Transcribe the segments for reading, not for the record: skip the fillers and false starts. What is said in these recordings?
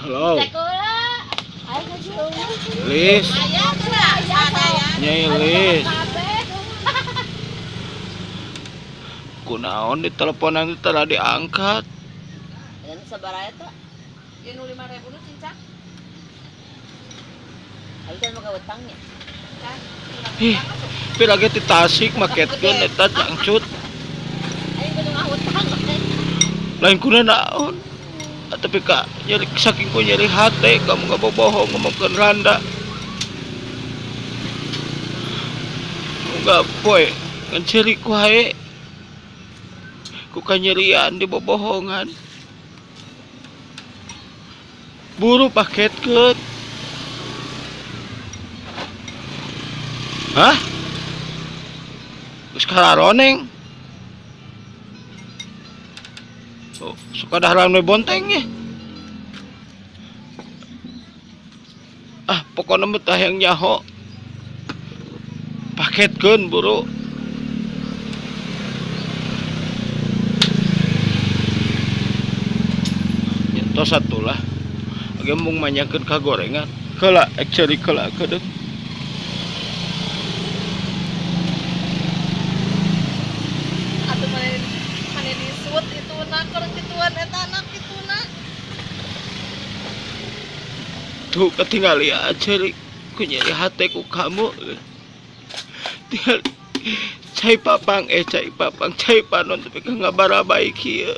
Halo. Lis. Nyai Lis. Kunaon di teleponan itu telah diangkat. Dan sabaraha eta? Ieu nu 5.000 nu cincang. Ayo kan boga utangnya. Ih, pira ge ti Tasik maketkeun eta cangcut. Ayo kudu ngahutang. Lain kuna naon. Tapi ka nyeri saking ku nyeri hate kamu nggak bohong ngomongkeun randa. Enggak poe ngan ceri ku hae. Ku kanyerian di bobohongan. Buru paketkeun. Hah? Geus kararoneng. Oh, suka daharan we bonteng ya. Ah, pokoknya mah tah yang nyaho. Paketkeun buru. Ya, tos atulah. Age mung manyakeun ka gorengan. Keula ek ceuri keula kedeung. Atuh mane disut itu na keur kituan eta anak kituna. Tuh ketinggalan ceuri ku nyeri hate ku kamu. Tinggal cai papang cai papang cai panon tapi ka ngabarabai kieu.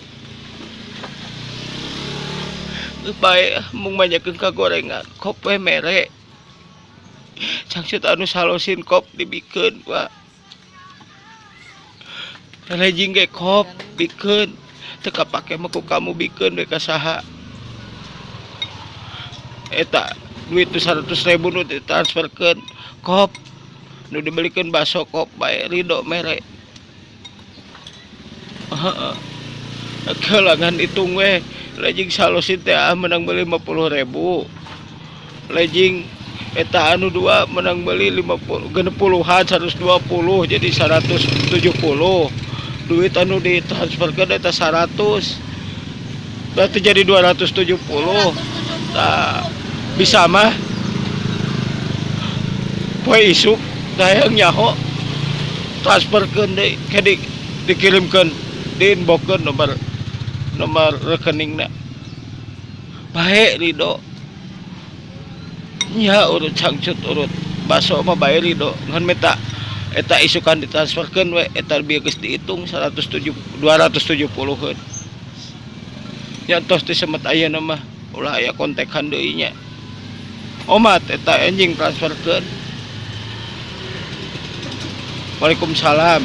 Geus bae mung manyakeun ka gorengan kop we mere. Cangcut anu salosin kop dibikeun wa. Lejing ge kop bikeun teu kapake mah ku kamu bikeun we ka saha. Eta duit nu 100.000 nu ditransferkeun kop nu dibelikeun bakso kop bae ridho mere. Heeh. Kelangan hitung we lejing salosin teh menang beli 50.000. Lejing eta anu dua menang beli 50 60-an 120 jadi 170. Duit anu ditransferkeun eta 100. Berarti jadi 270. Tah, bisa mah. Poe isuk hayang nyaho transferkeun deui ke dikirimkeun diinbokeun nomor rekeningna. Bae ridho. Nya urut cangcut urut baso mah bae ridho ngan meta eta isukan ditransferkeun we eta bieu geus dihitung 270-eun. Nya tos disemet ayeuna mah ulah aya kontekan deui nya. Omat eta anjing transferkeun. Waalaikumsalam.